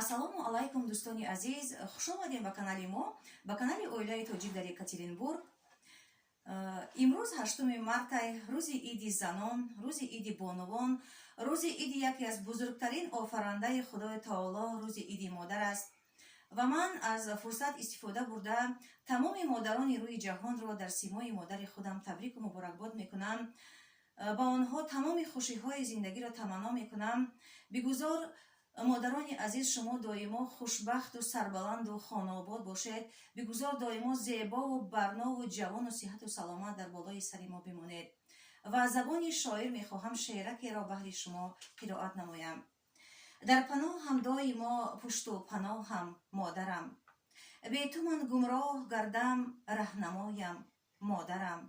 Ассалому алайкум, дӯстони азиз, хушомадем ба канали мо, ба канали оилаи тоҷик дар Екатеринбург. Имрӯз 8 мартай, рӯзи иди занон, рӯзи иди бонувон, рӯзи иди яке аз бузургтарин офарандаи Худои Таоло, рӯзи иди модар аст. Ва ман аз фурсат истифода бурда тамоми модарони рӯи ҷаҳонро дар симои модари худам табрику муборакбод мекунам. Ба онҳо тамоми хушиҳои зиндагиро таманно мекунам. Бигузор, модарони азиз, шумо доимо хушбахту сарбаланду хонаобод бошед. Бигузор доимо зебову барнову ҷавону сиҳату саломат дар болои сари мо бимонед. Ва аз забони шоир мехоҳам шеъракеро баҳри шумо қироат намоям. Дар паноҳам доимо, пушту паноҳам, модарам, бе ту ман гумроҳ гардам, раҳнамоям, модарам.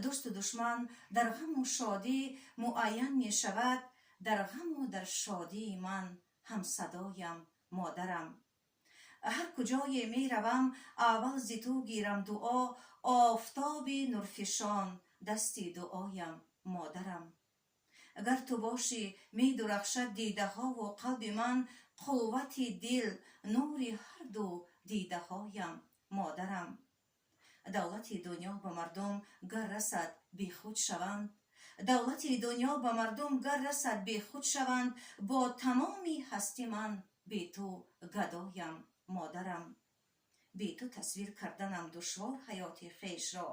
Дӯсту душман дар ғаму шодӣ муайян мешавад, дар ғаму дар шодии ман ҳамсадоям, модарам. Ҳар куҷое меравам, аввал зи ту гирам дуо, офтоби нурфишон, дасти дуоям, модарам. Агар ту бошӣ, медурахшад дидаҳову қалби ман, қуввати дил, нури ҳарду дидаҳоям, модарам. Давлати дунё ба мардум гар расад, бехуд шаванд, давлати дунё ба мардум гар расад, бехуд шаванд, бо тамоми ҳасти ман бе ту гадоям, модарам. Бе ту тасвир карданам душвор ҳаёти хешро,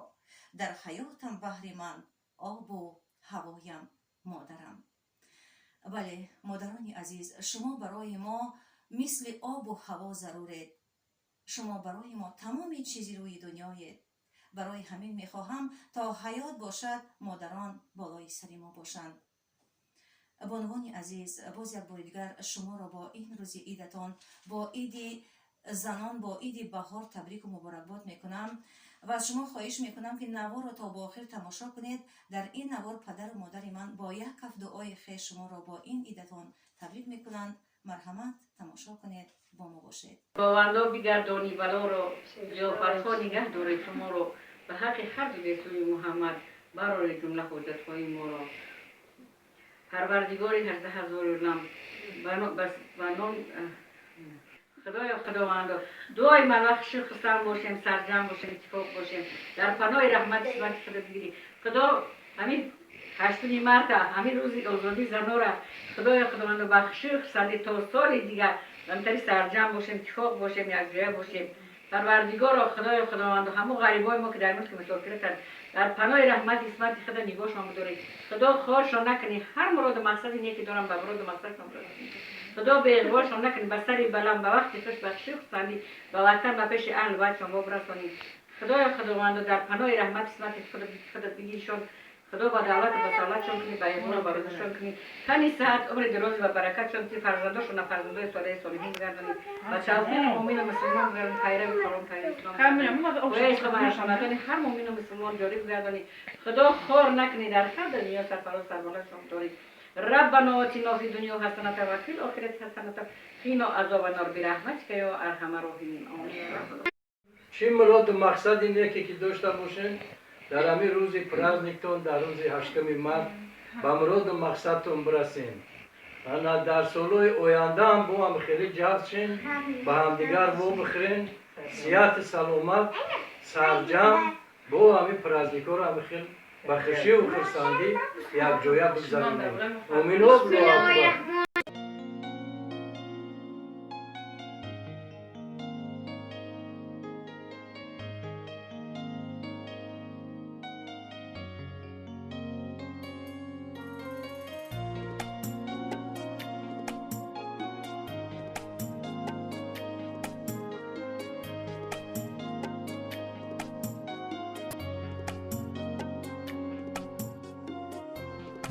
дар ҳаётам баҳри ман обу ҳавоям, модарам. Бале, модарони азиз, шумо барои мо мисли обу ҳаво заруред. Шумо барои мо тамоми чизи рӯи дунёед. Барои ҳамин мехоҳам, то ҳаёт бошад, модарон болои сари мо бошанд. Бонувони азиз, боз як бори дигар шуморо бо ин рӯзи идатон, бо иди занон, бо иди баҳор табрику муборакбод мекунам ва аз шумо хоҳиш мекунам, ки наворро то бо охир тамошо кунед. Дар ин навор падару модари ман бо як каф дуои хеш шуморо бо ин идатон табрик мекунанд. Марҳамат, тамошо кунед, бо мо бошед. Худовандо, бигардонӣ балоро, зиёфатҳо нигаҳ доред шуморо, ба ҳаққи ҳар ду гесӯи Муҳаммад барори ҷумла ҳоҷатҳои моро. Парвардигори 18 000 олам, ба ном Худоё, Худовандо, дуои ман вақти хурсанд бошем, сарҷам бошем, иттифоқ бошем, дар паноҳи раҳмати исмати худо бигирӣ. Худо, ҳамин 8 марта, ҳамин рӯзи озодии занора, Худоё, Худовандо, ба хушию хурсандӣ то соли дигар ҳамтари сарҷам бошем, иттифоқ бошем, якҷоя бошем. Парвардигоро, Худоё, Худовандо, ҳамун ғарибои мо, ки дар мулки мусофиратанд, дар паноҳи раҳмати исмати худо нигоҳшон бидоред. Худо, хоршон накунӣ, ҳар муроду мақсади неки дорам, ба муроду мақсадшон бирасонӣ. Худо, беиғвошон накунӣ, ба сари баланд, ба вақти хуш, ба хушию хурсандӣ ба ватан, ба пеши аҳлу байтшон бобирасонӣ. Худоё, Худовандо, дар паноҳи раҳмати исмати худо бигиршон. Худо, ба давлату ба савлатшон кунӣ, ба иғвору ба рӯзишон кунӣ, тани сиҳат, умри дароз ва баракатшон ки фарзандошона фарзандои солеҳи солиҳин бигардонӣ, ба тавфиқи муъмину мусулмон бигардонӣ, пайрави Қуръон, пайрави ислом, ишқ ва хонадони ҳар муъмину мусулмон ҷорӣ бигардонӣ. Худо, хор накунӣ, дар ҳар дунё сарфароз, сарбаландшон дорӣ. ربنا آتنا في الدنيا حسنة وفي الآخرة حسنة قنا عذاب النار برحمتك يا أرحم الراحمين، آمين. Чӣ муроду мақсади неке ки дошта бошем, дар ҳамин рӯзи праздниктон, дар рӯзи 8 март ба муроду мақсадтон бирасем. Ана дар солҳои ояндаам бо ҳам хеле ҷалб шен, ба ҳамдигар вобихӯрен, сиҳату саломат, сарҷам бо ҳамин праздникҳоро ҳамин хел ба хушию хурсандӣ якҷоя бигзаронем. Омин. Аллоҳу акбар.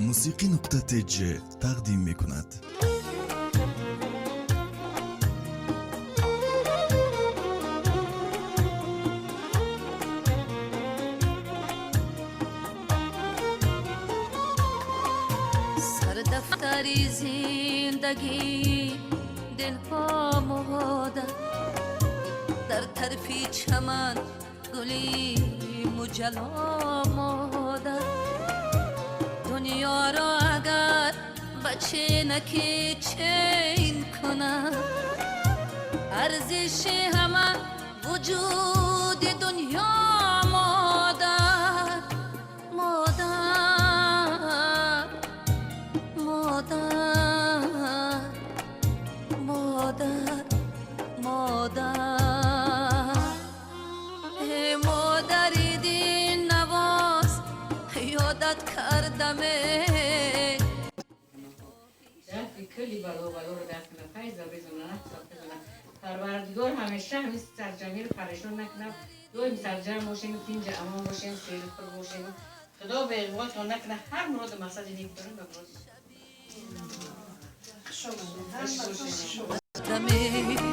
Мусиқӣ.tj тақдим мекунад. Сардафтари зиндагӣ дилҳо модар, дар тарфи чаман гули муҷало модар. Дунёро агар ба ченаки чен кунад. Арзиши ҳама вуҷуди дунё, модар, модар, модар, модар, модар. Э, модари дилнавоз, ёдат кардаме. Дафъи кулли бало балоро дафъ кунад, файза безона, нафса. Парвардигор ҳамеша ҳамин сарҷамиро парешон накунад. Доим сарҷам бошем, тинҷа амон бошем, сери пур бошем. Худо беғвотон накунад, ҳар муроду мақсади нек дорем, ба мурод. Хуш омадед. Хуш бошем. Даме.